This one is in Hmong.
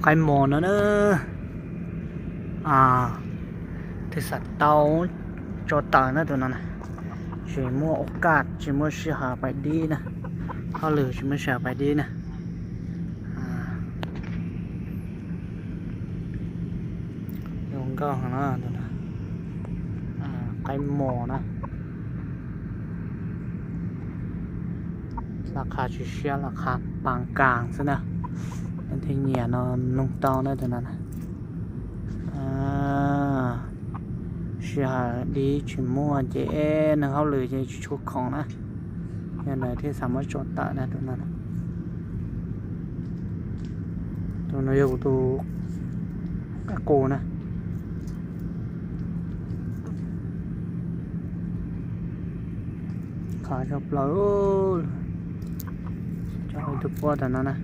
Qaib mos no na, twb xav tau tso tawm na tus no na, tsis muaj ua kaj, tsis muaj sij hawm pais dib na, hauj lwm tsis muaj sij hawm pais dib na. Zoo nkauj no, qaib mos na, laj qha tsis siab, laj qha paas kas xwb na, thiaj nyiam no, noog tau na tus no. Sij hawm dib tsis muaj ces neeg hauj lwm ces tsis tshua khoom na, yog ntawd thiaj xav muab tso tawm na tus no. Tus no yog kuv tus qub na, qha tshaj plaws. Cov tus puab tam no na.